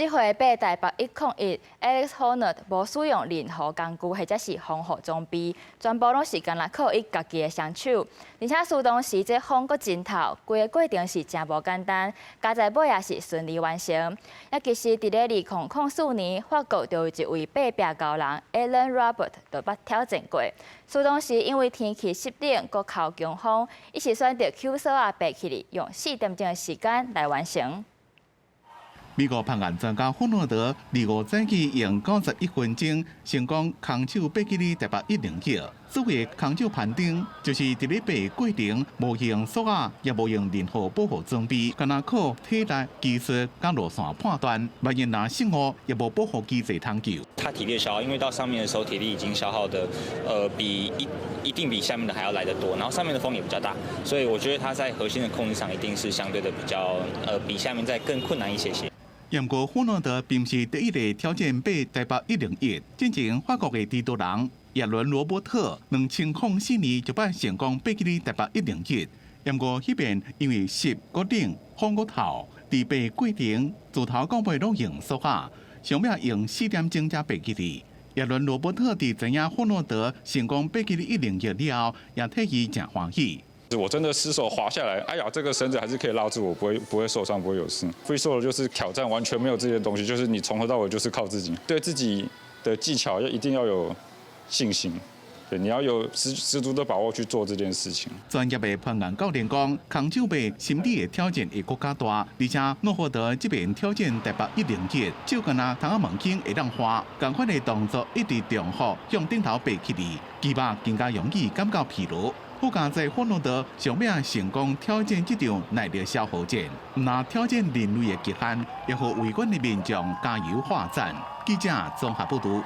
這回爬台北101，Alex Honnold 無使用任何工具或者是防護裝備，全部攏是干焦靠伊家己的雙手。而且蘇東時這風閣真透，規個過程是誠無簡單，佳哉尾也是順利完成。也其實佇咧2004年，法國就有一位爬壁高人 Alain Robert 就捌挑戰過。蘇東時因為天氣濕冷，閣靠強風，伊是選擇搝索仔爬起來，用4點鐘的時間來完成。美國攀岩專家霍諾德25早起用91分鐘成功空手爬起哩台北101。所謂空手攀登，就是佇咧爬過程無用索仔，也無用任何保護裝備，干焦靠體力、技術佮路線判斷。萬一若失誤，也無保護機制通救。他體力消耗，因為到上面的時候體力已經消耗的，一定比下面的還要來得多，然後上面的風也比較大，所以我覺得他在核心的控制上一定是相對的比較，比下面再更困難一些些。毋過霍諾德並毋是第一個挑戰爬台北一零一，進前法國的地圖人亞倫羅伯特，2004年就捌成功爬起哩台北一零一。毋過彼遍因為濕閣冷、風閣透，佇爬過程自頭到尾攏用索仔，上尾用4點鐘才爬起哩。亞倫羅伯特佇知影霍諾德成功爬起哩一零一了後，也替伊誠歡喜。我真的失手滑下來，哎呀，這個繩子還是可以拉住我，不會受傷，不會有事。Free solo 就是挑戰，完全沒有這些東西，就是你從頭到尾就是靠自己，對自己的技巧要一定要有信心，對，你要有十足的把握去做這件事情。專業的攀岩教練講，空手爬心理的挑戰會閣較大，而且諾霍德這遍挑戰台北一零一，就敢若窗仔門間會當滑，仝款的動作一直重複向頂頭爬起來，肌肉更加容易感覺疲勞。好佳哉霍諾德上尾成功挑戰這場耐力消耗戰，毋但挑戰人類的極限，也予圍觀的民眾加油喝讚。記者綜合報導。